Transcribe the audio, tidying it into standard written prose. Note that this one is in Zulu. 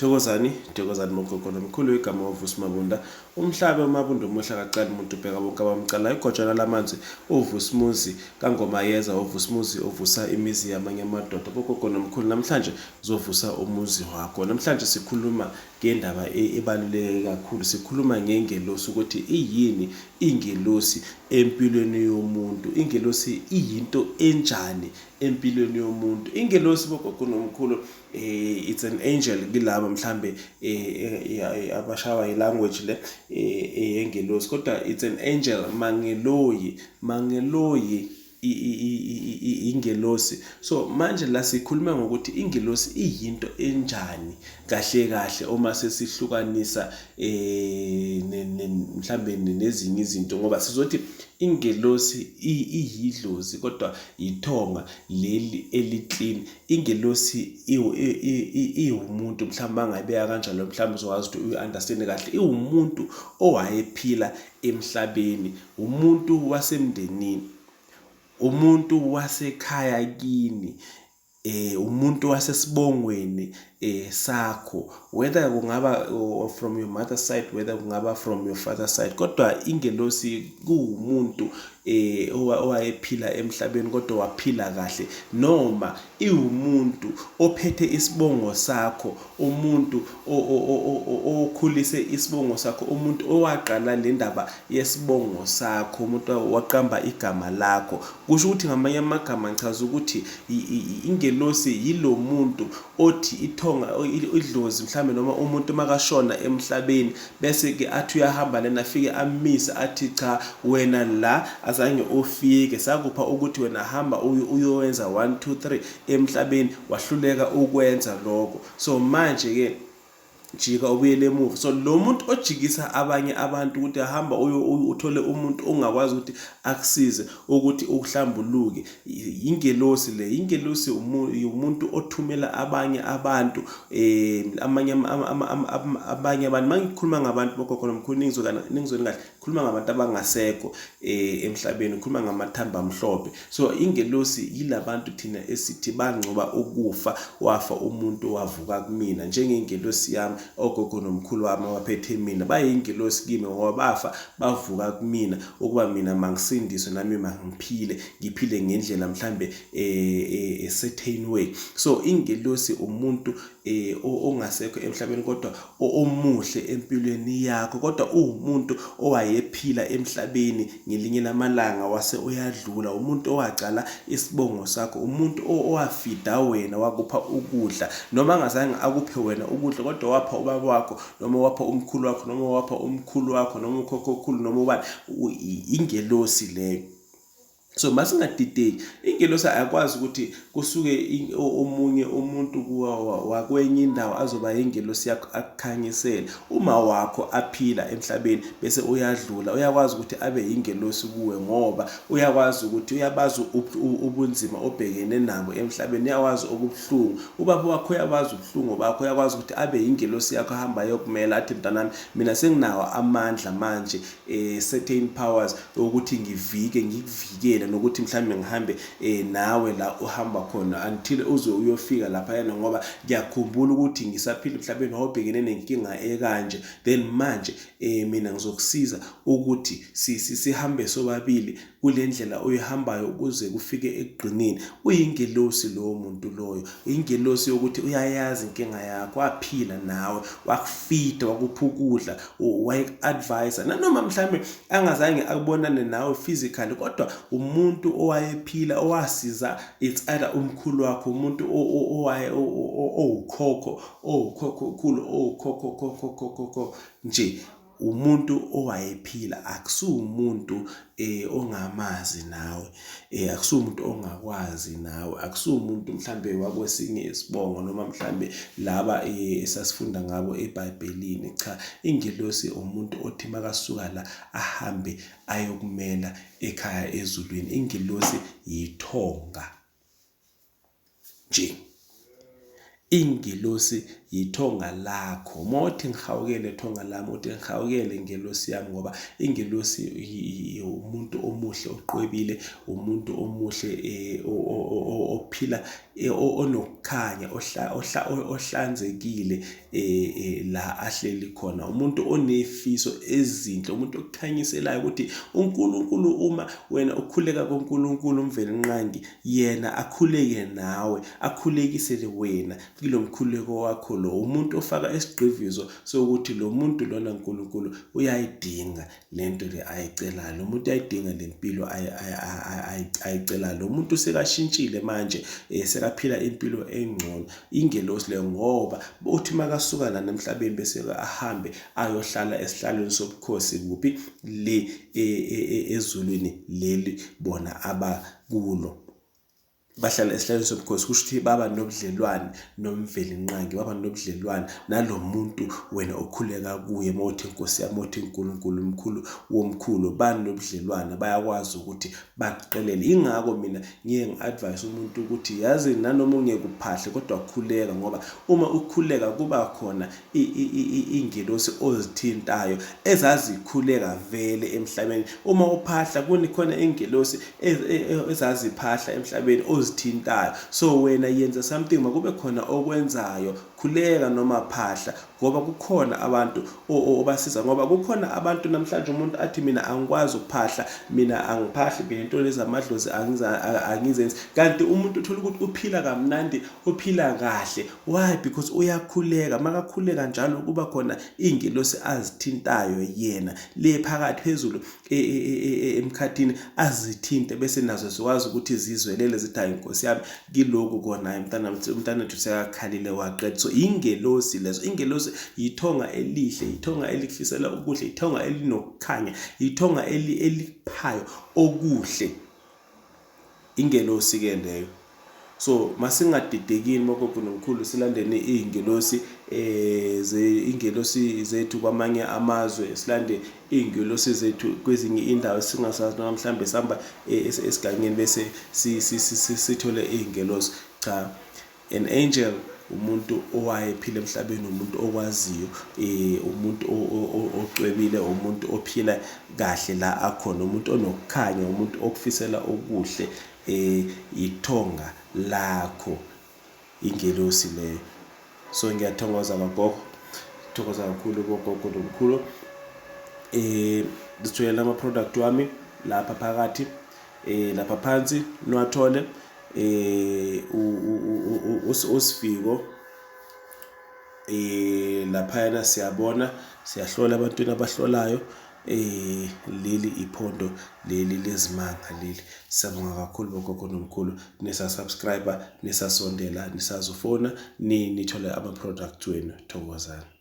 Thokozani, thokozani bogogo nomkhulu igama uVusi Mabunda. Umhlabe uMabunda umuhle akacali umuntu ubheka bonke abamcalayo. Igojana lamanzi uVusimuzi kaNgomayeza uVusimuzi ovusa imizi yamanye amadoda. Bogogo nomkhulu namhlanje uzovusa umuzi wakho. Namhlanje sikhuluma ngendaba ebaluleke kakhulu. Sikhuluma ngengelosi ukuthi iyini ingelosi empilweni yomuntu. Ingelosi iyinto enjani empilweni yomuntu. Ingelosi bogogo nomkhulu it's an angel kilabo mhlambe abashawa ilanguage le yengelosi kodwa it's an angel mangeloyi mangeloyi ingelosi. So manje la sikhuluma ngokuthi ingelosi iyinto enjani kahle kahle uma sesihlukanisa mhlambe nezinye izinto, ngoba sizothi ingelosi iyidlozi kodwa yithonga leli eli-clean. Ingelosi iwumuntu, mhlawumbe bangayibeka kanjalo, mhlawumbe uzokwazi ukuthi uyi-understand kahle. Iwumuntu owayephila emhlabeni, umuntu wasemndenini, umuntu wasekhaya kini, umuntu wasesibongweni sakho, whether kungaba from your mother side, whether kungaba from your father side, kodwa ingelosi kuwumuntu owayephila emhlabeni kodwa waphila kahle, noma iwumuntu ophethe isibongo sakho, umuntu okhulise isibongo sakho, umuntu owaqala le ndaba yesibongo sakho, umuntu waqamba igama lakho. Kusho ukuthi ngamanye amagama ngichaza ukuthi ingelosi yilo muntu othi ithonga idlozi mhlambe noma umuntu makashona emhlabeni bese ke athi uyahamba lena afike amise athi cha wena la azange ufike, sakupha ukuthi wena hamba uyowenza 1 2 3 emhlabeni, wahluleka ukwenza lokho. So manje ke jika ubuyele emuva. So lo muntu ojikisa abanye abantu ukuthi ahamba uthole umuntu ongakwazi ukuthi akusize ukuthi uhlambuluke, ingelosi le. Ingelosi umuntu othumela abanye abantu, amanye abanye abantu. Mangikhuluma ngabantu bogogo nomkhulu ningizweni kahle, khuluma ngabantu abangasekho emhlabeni, khuluma ngamathamba amhlophe. So ingelosi yilabantu thina esithi bangcoba ukufa, wafa umuntu wavuka kumina njengengelosi yami, ogogo nomkhulu wami abaphethe mina bayingelosi kimi ngoba bafa bavuka kumina ukuba mina mangisindiswe nami mangiphile, ngiphile ngendlela mhlambe a certain way. So ingelosi umuntu ongasekho emhlabeni kodwa omuhle empilweni yakho, kodwa uwumuntu owayephila emhlabeni ngelinye lamalanga wase uyadlula, umuntu owacala isibongo sakho, umuntu owafida wena wakupha ukudla, noma angazange akuphe wena ukudla kodwa wapha ubaba wakho noma wapha umkhulu wakho noma wapha umkhulu wakho noma ukhokhokhulu noma ubani, ingelosi leyo. So masingadideki, ingelosi ayakwazi ukuthi kusuke omunye umuntu wakwenye indawo azoba ingelosi yakho akukhanyisele. Uma wakho aphila emhlabeni bese uyadlula, uyakwazi ukuthi abe ingelosi kuwe ngoba uyakwazi ukuthi uyabazi ubunzima obhekene nabo emhlabeni, uyakwazi okubuhlungu. Ubaba wakho uyabazi ubuhlungu bakho, uyakwazi ukuthi abe ingelosi yakho ahamba ayokumela athi mntanami mina senginawo amandla manje, certain powers ukuthi ngivike ngikuvikele nokuthi mhlambe ngihambe nawe la uhamba khona until uze uyofika lapha yena, ngoba ngiyakhumbula ukuthi ngisaphila emhlabeni wawubhekene nenkinga ekanje, then manje mina ngizokusiza ukuthi sihambe sobabili kule ndlela oyihambayo ukuze kufike ekugcineni. Uyingelosi lowo muntu loyo, ingelosi yokuthi uyayazi inkinga yakho, waphila nawe, wakufida, wakupha ukudla, wayeku-advise, nanoma mhlambe angazange akubonane nawe physically, kodwa umuntu owayephila owasiza, it's either umkhulu wakho, umuntu owukhokho, owukhokhokhulu, owukhokho khokho khokho nje, umuntu owayephila, akusiwumuntu ongamazi nawe, akusiwumuntu ongakwazi nawe, akusiwumuntu mhlambe wakwesinye isibongo noma mhlambe laba esasifunda ngabo eBhayibhelini. Cha, ingelosi umuntu othi makasuka la ahambe ayokumela ekhaya ezulwini. Ingelosi yithonga nje. Ingelosi yithonga lakho. Uma uthi ngihawukele thonga lami, uthi ngihawukele ngelosi yami, ngoba ingelosi umuntu omuhle oqwebile, umuntu omuhle ophila onokukhanya, ohlanzekile la ahleli khona, umuntu onefiso ezinhle, umuntu okukhanyiselayo ukuthi uNkulunkulu, uma wena ukhuleka kuNkulunkulu uMvelinqangi, yena akhuleke nawe, akhulekisele wena kulo mkhuleko wakho lo. Umuntu ofaka isigqivizo sokuthi lo muntu lona uNkulunkulu uyayidinga lento le ayicelayo, lo muntu uyayidinga le mpilo ayicelayo, lo muntu sekashintshile manje, sekaphila impilo engcono. Ingelosi leyo, ngoba uthi makasuka lana emhlabeni bese ahambe ayohlala esihlalweni sobukhosi kuphi le ezulwini leli bona abakulo, bahlala esihlalweni sobukhosi. Kusho ukuthi baba nobudlelwane noMvelinqangi, baba nobudlelwane nalo muntu wena okhuleka kuye. Uma uthi Nkosi yami, uthi uNkulunkulu mkhulu womkhulu, banobudlelwane, bayakwazi ukuthi bakuqelele. Ingakho mina ngiye ngi-advise umuntu ukuthi yazi nanoma ungeke uphahle, kodwa khuleka, ngoba uma ukhuleka kuba khona iy'ngelosi ozithintayo ezazikhuleka vele emhlabeni. Uma uphahla khona iy'ngelosi ezaziphahla emhlabeni ozithintayo. So wena yenza something, makube khona okwenzayo, khuleka noma phahla, ngoba kukhona abantu obasiza. Ngoba kukhona abantu namhlanje umuntu athi mina angikwazi ukuphahla, mina angiphahli, mina into lezi amadlozi angizenzi, kanti umuntu uthola ukuthi uphila kamnandi, uphila kahle. Why? Because uyakhuleka. Makakhuleka njalo kuba khona iy'ngelosi azithintayo yena le phakathi phezulu emkhathini, azithinte, bese nazo zikwazi ukuthi zizwelele, zithi hayi Nkosi yami kiloku kona, hayi umntanethu sekakhalile waqeda. So ingelosi lezo, ingelosi yithonga elihle, yithonga elikufisela okuhle, yithonga elinokukhanya, yithonga eliphayo okuhle, ingelosi ke leyo. So masingadidekini bogogo nomkhulu, silandeni iy'ngelosi ingelosi zethu kwamanye amazwe, silande iy'ngelosi zethu kwezinye iy'ndawo singasazi, noma mhlambe sihamba esigangeni bese sithole iy'ngelosi. Cha, an angel umuntu owayephila emhlabeni, umuntu okwaziyo, umuntu ocwebile, umuntu ophila kahle la akhona, umuntu onokukhanya, umuntu okufisela okuhle, ithonga lakho, ingelosi leyo. So ngiyathokoza kagogo, thokoza kakhulu bogogo nomkhulu. Ngitholela ama-product wami lapha phakathi, lapha phansi niwathole, usifiko laphayana, siyabona, siyahlola abantwini abahlolayo. Leli iphondo leli lezimanga leli. Siyabonga kakhulu bogogo nomkhulu, nisa-subscribe, nisasondela, nisazofona, nithole ama-product wenu. Thokozani.